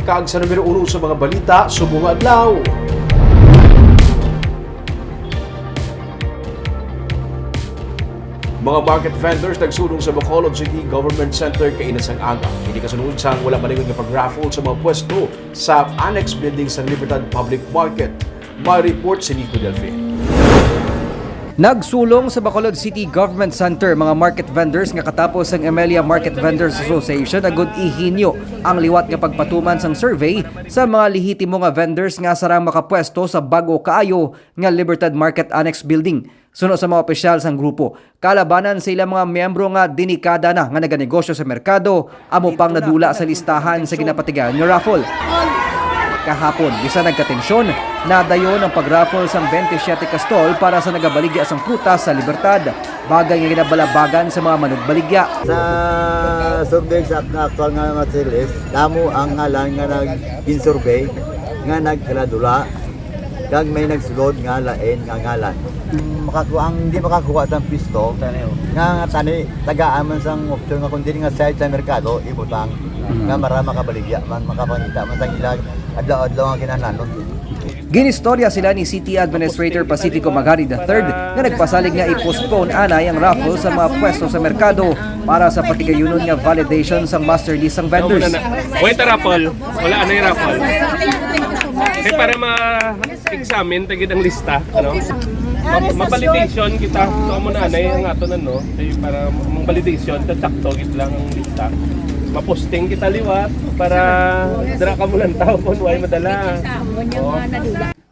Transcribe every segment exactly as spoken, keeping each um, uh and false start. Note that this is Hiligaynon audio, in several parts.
Kag sa numero uno sa mga balita subong nga adlaw. Mga market vendors nagsulong sa Bacolod City Government Center kaina sang aga. Ini kasunod sang wala malingon nga pag-raffle sa mga pwesto sa Annex Building sa Libertad Public Market. May report si Nico Delfin. Nagsulong sa Bacolod City Government Center mga market vendors nga katapos ang Emelia Market Vendors Association agud ihinyo ang liwat nga pagpatuman sang survey sa mga lehitimo nga vendors nga sarang makapwesto sa bag-o kaayo nga Libertad Market Annex Building. Suno sa mga opisyal sang grupo, kalabanan sa ilang mga miyembro nga denikada na nga naganegosyo sa merkado, amo pang nadula sa listahan sa ginapatigayon nga raffle. Kahapon, bisan nagkatensyon, nadayon ang pag-raffle sang twenty-seven ka stall para sa nagabaligya sang prutas sa Libertad, bagay nga ginabalabagan sa mga manugbaligya. Sa survey sa aktual nga materials, damo ang ngalan nga nag-, gin-survey nga nagkaladula, kag may nagsulod nga lain nga ngalan. Makakuha, ang hindi makakuha sa pisto nga tani, tagaan man sang option nga kung dili nga side sa merkado, ibutang. Mm. Nga mara makabaligya man, makapangita man sang ilag adlaw-adlaw nga kinahanglanon. Ginistorya sila ni City Administrator Pacifico Magari the third nga nagpasalig nga i-postpone anay ang raffle sa mga pwesto sa merkado para sa patigayunon nga validation sang master list sang vendors. Wait, raffle. Wala anay raffle. Kay para ma-examine ta gid ang lista, ano? Ma-, ma-validation kita. So, amo na anay ang aton, ano, kay para mang-validation ta, sakto gid lang ang lista. Ma-posting kita liwat para dira ka mo lang tao kung way madala. Oh.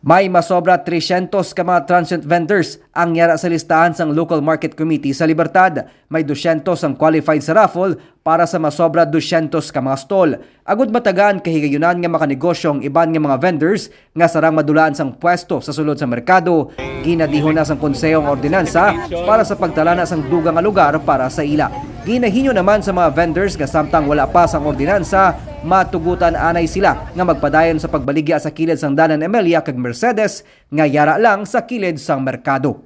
May masobra tresyentos ka mga transient vendors ang yara sa listahan sang Local Market Committee sa Libertad. May dusyentos ang qualified sa raffle para sa masobra dusyentos ka mga stall. Agud matagaan kahigayunan nga makanegosyo ang iban nga mga vendors nga sarang madulaan sang pwesto sa sulod sa merkado, ginadihon na sang konseho ang ordinansa para sa pagtalana sang dugang nga lugar para sa ila. Ginahinyo naman sa mga vendors nga samtang wala pa sang ordinansa, matugutan anay sila nga magpadayon sa pagbaligya sa kilid sang Dalan Emelia kag Mercedes nga yara lang sa kilid sang merkado.